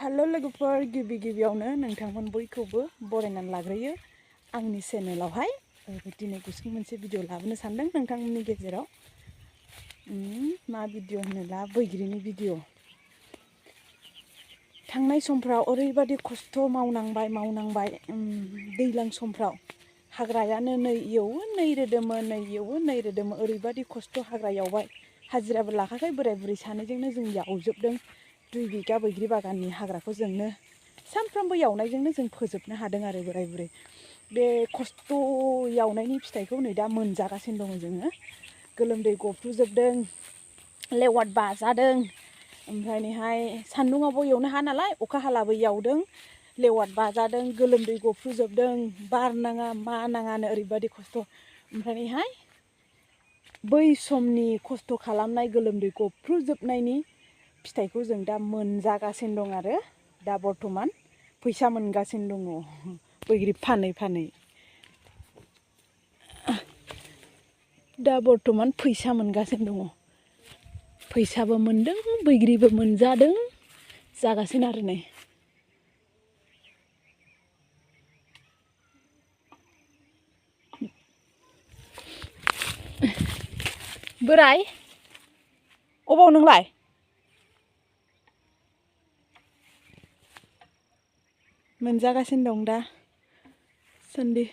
hello लोगोफोर गिबियावनो नोंथांमोन बयखौबो बरायनानै लाग्रोयो आंनि चेनेलावहाय दिनै गुसुं मोनसे भिडिअ लाबोनो सानदों नोंथांमोननि गेजेराव मा भिडिअ होनोब्ला बैग्रिनि भिडिअ थांनाय समफ्राव ओरैबादि खस्थ' मावनांबाय दैज्लां समफ्राव हाग्रायानो नै एवो नै रोदोमो ओरैबादि खस्थ' हाग्रा एवबाय हाजिराबो लाखाखै बोराय बुरै सानैजोंनो जों एवजोबदों 2 बिगा बैग्रि बागाननि हाग्राखौ जोंनो सानफ्रामबो एवनायजोंनो जों फोजोबनो हादों आरो बोराय बुरै बे खस्थ' एवनायनि फिथाइखौ नै दा मोनजागासिनो दङ जोङो गोलोमदै गफ्रुजोबदों लेवाद बाजादों ओमफ्राय नैहाय सान्दुङावबो एवनो हाया नालाय अखा हालाबो एवदों लेवाद बाजादों गोलोमदै गफ्रुजोबदों बार नाङा मा नाङानो ओरैबादि खस्थ' ओमफ्राय नैहाय बै समनि खस्थ' खालामनाय गोलोमदै गफ्रुजोबनायनि फिथाइखौ जों दा मोनजागासिनो दं आरो दा बर्थमान फैसा मोनगासिनो दङ बैग्रि फानै दा बर्थमान फैसा मोनगासिनो दङ फैसाबो मोनदों बैग्रिबो मोनजादों जागासिनो आरो नै बोराय अबाव नोंलाय मोनजागासिनो दं दा सान्दि